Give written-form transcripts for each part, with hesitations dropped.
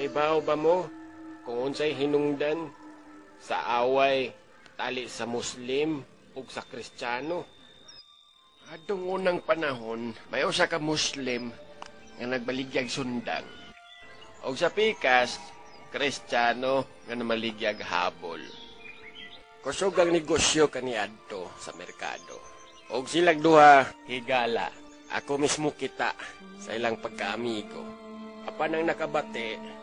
Kahibaw ba mo kung unsay hinungdan sa away tali sa Muslim ug sa Kristiyano? Adtong unang panahon, may usa ka Muslim nga nagbaligyag sundang. Og sa pikas, Kristiyano nga namaligyag habol. Kusog ang negosyo kaniadto sa merkado. Og silang duha higala. Ako mismo kita sa ilang pagkaamigo. Apan ang nakabati,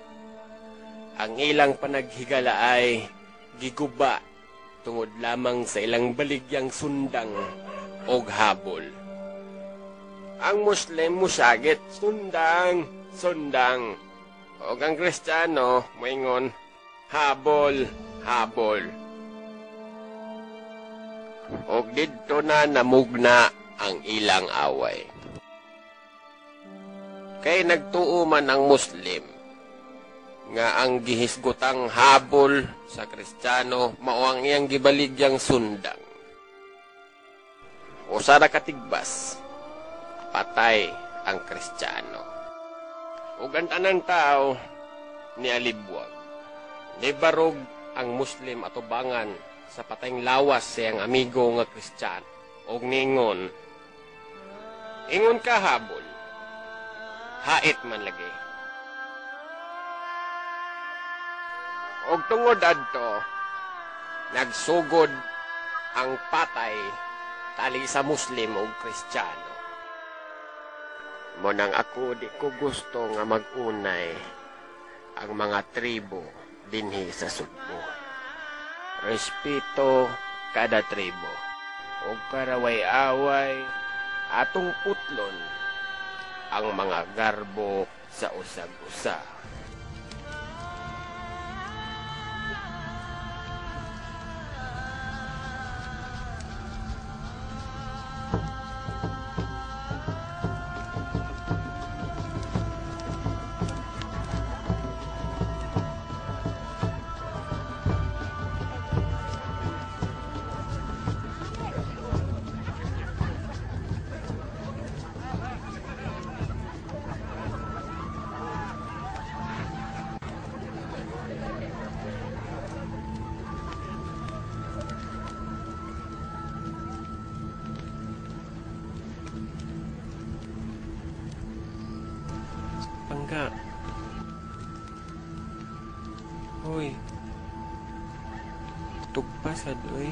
ang ilang panaghigala ay giguba tungod lamang sa ilang baligyang sundang og habol. Ang Muslim musagit, "Sundang, sundang." Og ang Kristiyano moingon, "Habol, habol." Og didto na namugna ang ilang away. Kay nagtuo man ang Muslim nga ang gihisgutang habol sa Kristiyano mao ang iyang gibaligyang sundang. Usa ra katigbas, patay ang Kristiyano. Ug ang tanang tao nialibwag. Nibarog ang Muslim atubangan sa patayng lawas sa iyang amigo nga Kristiyano og ningon, "Ingon ka habol, hait man lagi." Og tungod adto, nagsugod ang patay tali sa Muslim ug Kristiyano. Mao nang ako di ko gusto nga mag-unay ang mga tribo dinhi sa Sugbo. Respeto kada tribo. Ug para way away, atong putlon ang mga garbo sa usag-usa. Pangga. Hoy. Tugpa sad, oy.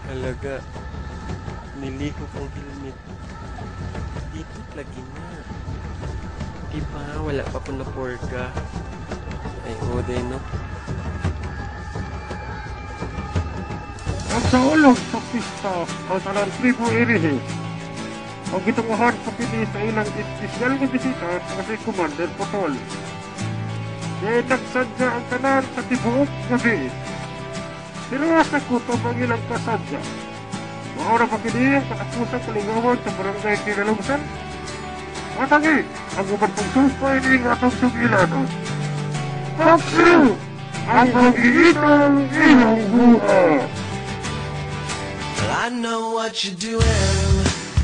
Halaga, nilihok ang helmet. Dito lagi na. Di ba, wala pa ko na porga. Ay, oday, no? Ang sa ulog sa pista ang tanang tribo irihi. Ang gitunguhan sa kini sa ilang espesyal nga bisita nga si Commander Potol. Kaya nagsadya ang tanan sa tibuok gabi. Pero sa kutob ang ilang kasadya. Mao ra ba kini ang katapusang kalingawan sa barangay Kinalungsan? Matangi ang uban pong suspay ni atong sugilanon. Paksiw! Ang magiitong iyong buha! Well, I know what you're doing.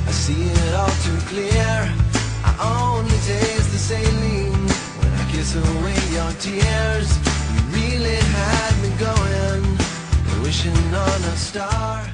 I see it all too clear. I only taste the saline when I kiss away your tears. You really had me going, wishing on a star.